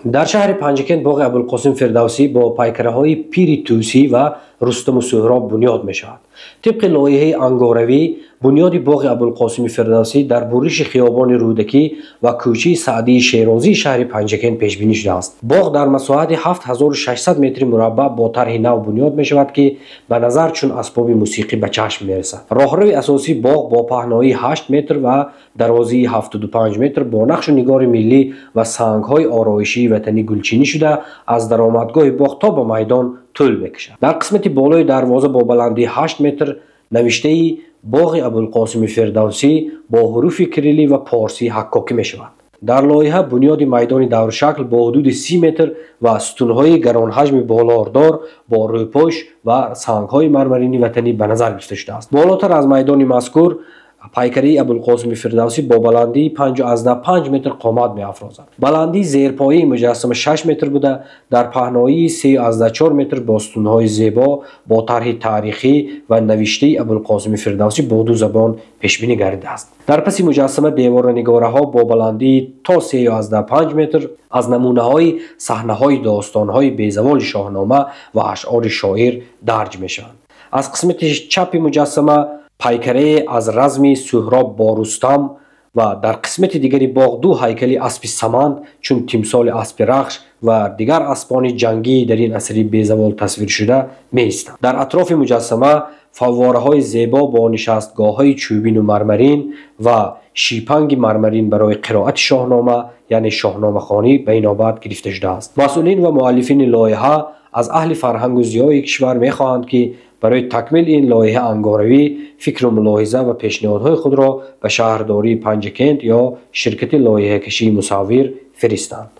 Дар шаҳри Панҷакент боғи Абулқосим Фирдавсӣ бо пайкараҳои пири Тӯсӣ ва Рустаму Суҳроб бунёд мешавад. Тибқи лоиҳаи ангоравӣ, бунёди боғи Абулқосими Фирдавсӣ дар буриши хиёбони Рӯдакӣ ва кӯчаи Саъдии Шерозии шаҳри Панҷакент пешбинӣ шудааст. Боғ дар масоҳати 7600 метри мураббаъ бо тарҳи нав бунёд мешавад, ки ба назар чун асбоби мусиқӣ ба чашм мерасад. Роҳрави асосии боғ бо паҳноии 8 метр ва дарозии 75 метр бо нақшу нигори миллӣ ва сангҳои ороишии ватанӣ гулчинӣ шуда, аз даромадгоҳи боғ то ба майдон тӯл мекашад. Дар қисмати болои дарвоза бо баландии 8 метр навиштаи боғи Абулқосими Фирдавсӣ бо ҳуруфи кирилӣ ва порсӣ ҳаккокӣ мешавад. Дар лоиҳа бунёди майдони давршакл бо ҳудуди 30 метр ва сутунҳои гаронҳаҷми болордор бо рӯпӯш ва сангҳои мармарини ватанӣ ба назар гирифта шудааст. Болотар аз майдони мазкур пайкараи Абулқосими Фирдавсӣ бо баландии 5,5 метр қомат меафрозад. Баландии зерпояи муҷассама 6 метр буда, дар паҳноии 3,4 метр бо сутунҳои зебо бо тарҳи таърихӣ ва навиштаи Абулқосими Фирдавсӣ бо ду забон пешбинӣ гардидааст. Дар паси муҷассама деворанигораҳо бо баландии то 3,5 метр аз намунаҳои саҳнаҳои достонҳои безаволи Шоҳнома ва ашъори шоир дарҷ мешаванд. Аз қисмати чапи муҷассама пайкарае аз разми Суҳроб бо Рустам ва дар қисмати дигари боғ ду ҳайкали аспи саманд чун тимсоли аспи Рахш ва дигар аспони ҷангии дар ин асари безавол тасвиршуда меистанд. Дар атрофи муҷассама фаввораҳои зебо бо нишастгоҳҳои чӯбину мармарин ва шипанги мармарин барои қироати Шоҳнома, яъне шоҳномахонӣ, ба инобат гирифта шудааст. Масъулин ва муаллифини лоиҳа аз аҳли фарҳангу зиёи кишвар мехоҳанд, ки барои такмили ин лоиҳа ангоравӣ фикру мулоҳиза ва пешниҳодҳои худро ба шаҳрдории Панҷакент ё ширкати лоиҳакашии Мусаввир фиристанд.